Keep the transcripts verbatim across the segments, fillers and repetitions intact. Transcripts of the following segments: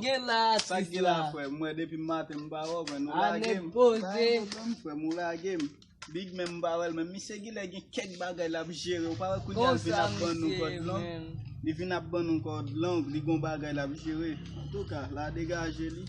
Gen la, sa k gen la, frè m? Mwen depi maten m pa wè w, men nou lage m. Pa gen pwoblèm, frè m, ou lage m. Big, men m pa wè l, men misye genlè gen kèk bagay l ap jere. Ou pa wè kounye a l vin ap ban nou kòd long? Li vin ap ban nou kòd long, li gon bagay l ap jere. Antouka, la degaje li.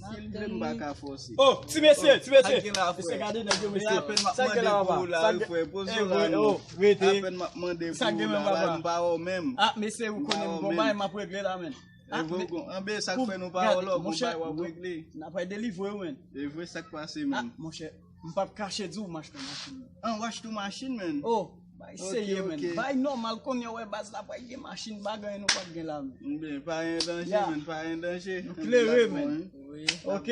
Si l vle, m pa ka fòse. Oh, ti mesye, ti mesye. Mesye, gade nèg yo, mesye. Sa gen la, papa? Sa gen, frè, poze w la, non. Apèn m ap mande pou ou la, m pa wè w menm. Ah, mesye, ou konnen m gon bagay m ap regle la, men. Anben, sa k fè nou pa wè w la, gon bagay w ap regle. N ap delivre w, men. E vre, sa k pase, men? Ah, monchè, m p ap kache di w, m achte yon machin. Ah, w achte yon machin, men? Oh, bay serye, men. Bay nòmal, kounye a w wè baz la, bay gen machin, bagay nou p ap gen la, men. Anben, pa gen danje, men, pa gen danje. Nou klere, men. Ok.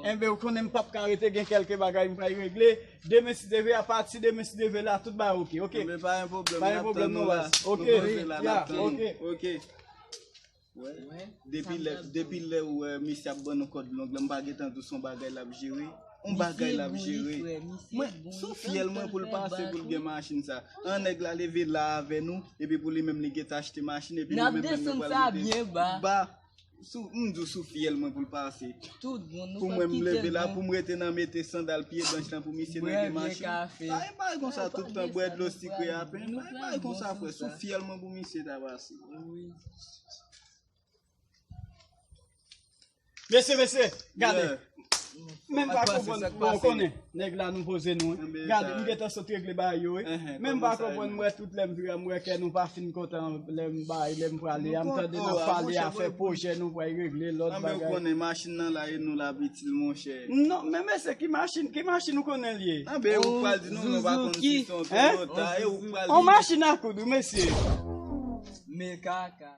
Enben, ou konnen m p ap ka rete, gen kèlke bagay m pral regle. Demen si Dye vle, apati demen si Dye vle la, tout bagay ok, ok. Enben, pa gen pwoblèm, n ap tann ou la. Ok. Ok. Depi lè, depi lè ou wè misye ap ban nou kòd long la, m pa gentan di w se yon bagay l ap jere. Yon bagay l ap jere. Mwen, sou fyèl mwen pou l pase pou l gen machin sa. An nèg la leve la avè nou, epi pou li menm li gentan achte machin, epi nou menm menm nou pral mete ba. Sou, m di w sou fyèl mwen pou l pase. Pou mwen m leve la, pou m rete nan mete sandal pye blanch lan pou misye nan gen machin. Pa gen bagay konsa tout tan bwè dlo sikre a pen. Pa gen bagay konsa frè, sou fyèl mwen pou misye ta pase. Mesye, mesye, gade. Men m pa konprann, bon, ou konnen, nèg la nou poze nou wi. Gade, m gentan sot regle bagay yo wi. Men m pa konprann, m wè tout lè m vire, m wè kè nou pa fin kontan lè m bay, lè m prale a. M tande n ap pale afè pwojè nou pral regle, lòt bagay. Anben ou konnen machin nan la e nou l ap itil, monchè. Non, men mesye, ki machin, ki machin ou konnen l ye? Anben ou pral di nou, nou pa konn si se yon Toyota, e ou pral di nou. On machin a koud wi, mesye. Men kaka.